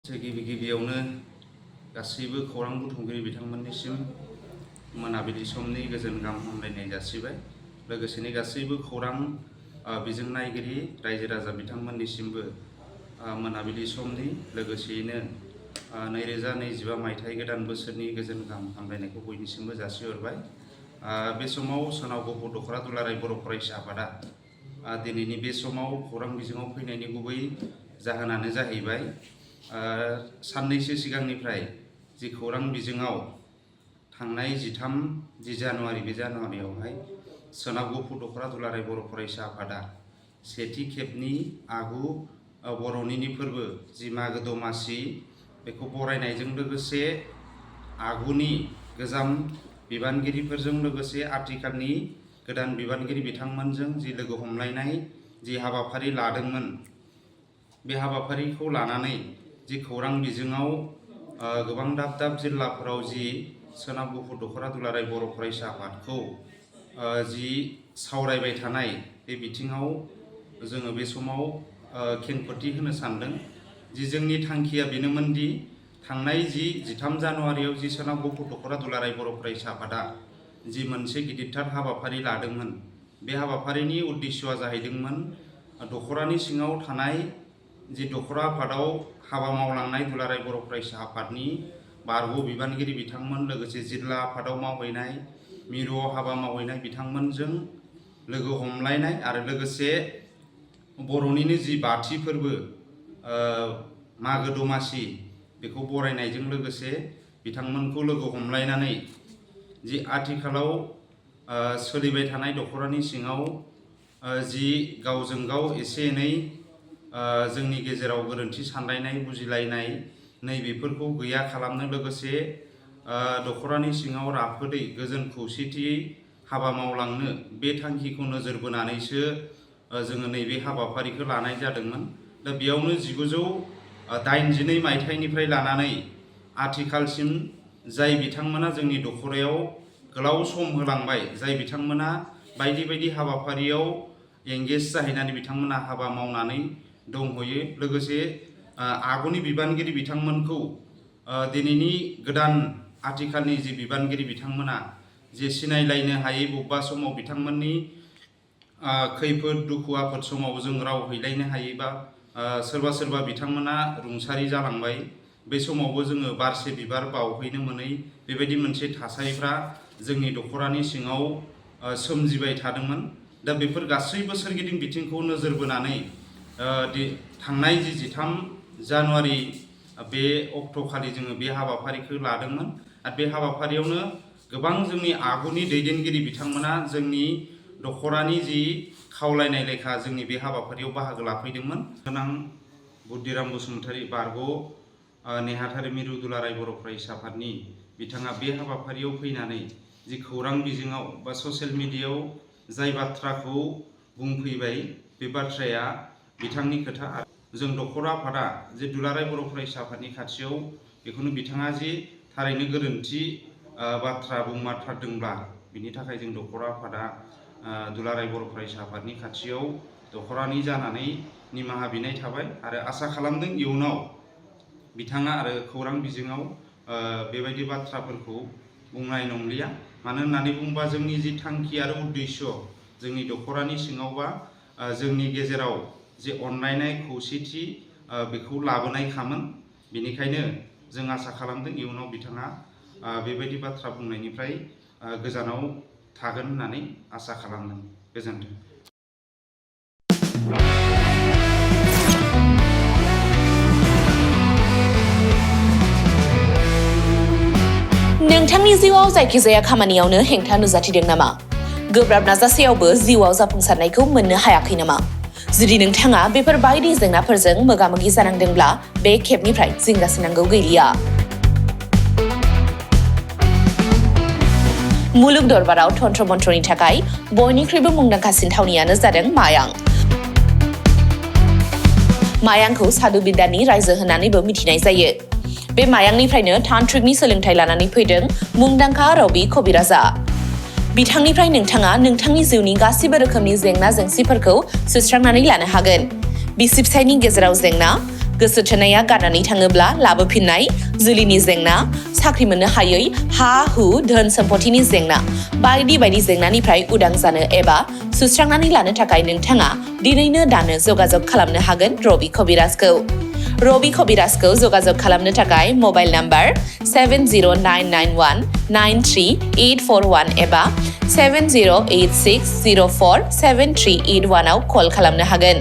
गिबियावनो गासैबो खौरां बुथुमगिरि बिथांमोननिसिम मोनाबिलि समनि गोजोन गाहाम हामलायनाय जासिबाय। लोगोसेनो गासैबो खौरां बिजों नायगिरि रायजो राजा बिथांमोननिसिमबो मोनाबिलि समनि लोगोसेयैनो 2025 मायथाइ गोदान बोसोरनि गोजोन गाहाम हामलायनायखौ बयनिसिमबो जासिहरबाय। बे समाव सोनाब गफुर दख'र दुलाराय बर' फरायसा आफादा दिनैनि बे समाव खौरां बिजोङाव फैनायनि गुबै जाहोनानो जाहैबाय साननैसो सिगांनिफ्राय जि खौरां बिजोङाव थांनाय 13 जानुवारि बे जानुवारियावहाय सोनाब गफुर दख'र दुलाराय बर' फरायसा आफादा सेथि खेबनि आगु बर'निनि फोरबो जि मागो दमासि बेखौ बरायनायजों लोगोसे आगुनि गोजाम बिबानगिरिफोरजों लोगोसे आथिखालनि गोदान बिबानगिरि बिथांमोनजों जि लोगो हमलायनाय जि हाबाफारि लादोंमोन, बे हाबाफारिखौ लानानै जि खौरां बिजोङाव गोबां दाब दाब जिल्लाफोराव जि सोनाब गफुर दख'र दुलाराय बर' फरायसा आफादखौ जि सावरायबाय थानाय बे बिथिङाव जोङो बे समाव खेंफोरथि होनो सानदों। जि जोंनि थांखिया बेनोमोनदि थांनाय 13 जानुवारियाव जि सोनाब गफुर दख'र दुलाराय बर' फरायसा आफादा जि मोनसे गिदिरथार हाबाफारि लादोंमोन, बे हाबाफारिनि उद्देश्यआ जाहैदोंमोन दख'रानि सिङाव थानाय जि दख'र आफादाव हाबा मावलांनाय दुलाराय बर' फरायसा आफादनि बारग' बिबानगिरि बिथांमोन, लोगोसे जिल्ला आफादाव मावहैनाय मिरुआव हाबा मावहैनाय बिथांमोनजों लोगो हमलायनाय आरो लोगोसे बर'निनो जि बाथि फोरबो मागो दमासि बेखौ बरायनायजों लोगोसे बिथांमोनखौ लोगो हमलायनानै जि आथिखालाव सोलिबाय थानाय दख'रानि सिङाव जि गावजों गाव एसे एनै जोंनि गेजेराव गोरोन्थि सानलायनाय बुजिलायनाय नैबेफोरखौ गैया खालामनो, लोगोसे दख'रानि सिङाव राफोदै गोजोन खौसेथियै हाबा मावलांनो बे थांखिखौ नोजोर बोनानैसो जोङो नैबे हाबाफारिखौ लानाय जादोंमोन। दा बेयावनो 1982 मायथाइनिफ्राय लानानै आथिखालसिम जाय बिथांमोना जोंनि दख'रायाव गोलाव सम होलांबाय, जाय बिथांमोना बायदि बायदि हाबाफारियाव एंगेज जाहैनानै बिथांमोना हाबा मावनानै दंहैयो, लोगोसे आगुनि बिबानगिरि बिथांमोनखौ दिनैनि गोदान आथिखालनि जि बिबानगिरि बिथांमोना जे सिनायलायनो हायै बबेबा समाव बिथांमोननि खैफोद दुखु आफोद समाव जों राव हैलायनो हायै बा सोरबा सोरबा बिथांमोना रुंसारि जालांबाय, बे समावबो जोङो बारसे बिबार बावहैनो मोनै बेबायदि मोनसे थासारिफ्रा जोंनि दख'रानि सिङाव सोमजिबाय थादोंमोन। दा बेफोर गासैबो सोरगिदिं बिथिंखौ नोजोर बोनानै थांनाय 13 जानुवारि बे अक्ट'खालि जोङो बे हाबाफारिखौ लादोंमोन। आरो बे हाबाफारियावनो गोबां जोंनि आगुनि दैदेनगिरि बिथांमोना जोंनि दख'रानि जि खावलायनाय लेखा जोंनि बे हाबाफारियाव बाहागो लाफैदोंमोन। गोनां बुद्धिराम बसुमतारी बारग' नेहाथारि मिरु दुलाराय बर' फरायसा आफादनि बिथाङा बे हाबाफारियाव फैनानै जि खौरां बिजोङाव बा ससियेल मिडियायाव जाय बाथ्राखौ बुंफैबाय, बे बाथ्राया बिथांनि खोथा। जों दख'र आफादा जे दुलाराय बर' फरायसा आफादनि खाथियाव बेखौनो बिथाङा जि थारैनो गोरोन्थि बाथ्रा बुंमारथारदोंब्ला बिनि थाखाय जों दख'र आफादा दुलाराय बर' फरायसा आफादनि खाथियाव दख'रानि जानानै निमाहा बिनाय थाबाय आरो आसा खालामदों इयुनाव बिथाङा आरो खौरां बिजोङाव बेबायदि बाथ्राफोरखौ बुंनाय नंलिया। मानो होननानै बुङोबा जोंनि जि थांखि आरो उद्देश्य जोंनि दख'रानि सिङावबा जोंनि गेजेराव जे अनलायनाय खौसेथि बेखौ लाबोनायखामोन। बेनिखायनो जों आसा खालामदों इयुनाव बिथाङा बेबायदि बाथ्रा बुंनायनिफ्राय गोजानाव थागोन होननानै आसा खालामदों। गोजोन्थों। नोंथांनि जिउआव जायखिजाया खामानियावनो हेंथा नुजाथिदों नामा? गोब्राब नाजासेयावबो जिउआव जाफुंसारनायखौ मोननो हायाखै नामा? जुदि नोंथाङा बेफोर बायदि जेंनाफोरजों मोगा-मोगि जानांदोंब्ला बे खेबनिफ्राय जिंगासिनांगौ गैलिया। मुलुग दरबाराव तन्त्र मन्त्रनि थाखाय बयनिख्रुइबो मुंदांखासिन थावनियानो जादों मायां। मायांखौ सादु बिद्यानि रायजो होननानैबो मिथिनाय जायो। बे मायांनिफ्रायनो तान्त्रिकनि सोलोंथाइ लानानै फैदों मुंदांखा रबि कबिराजा। बिथांनिफ्राय नोंथाङा नोंथांनि जिउनि गासिबो रोखोमनि जेंना जेंसिफोरखौ सुस्रांनानै लानो हागोन। बिसि फिसायनि गेजेराव जेंना, गोसो थोनाया गारनानै थाङोब्ला लाबोफिननाय, जुलिनि जेंना, साख्रि मोननो हायै, हा-हु, धोन सम्पथिनि जेंना बायदि बायदि जेंनानिफ्राय उदां जानो एबा सुस्रांनानै लानो थाखाय नोंथाङा दिनैनो दानो जगाजग खालामनो हागोन रबि कबिराजखौ। रबि कबिराजखौ जगाजग खालामनो थाखाय मबाइल नाम्बार 7099193841 एबा 7086047381 आव कल खालामनो हागोन।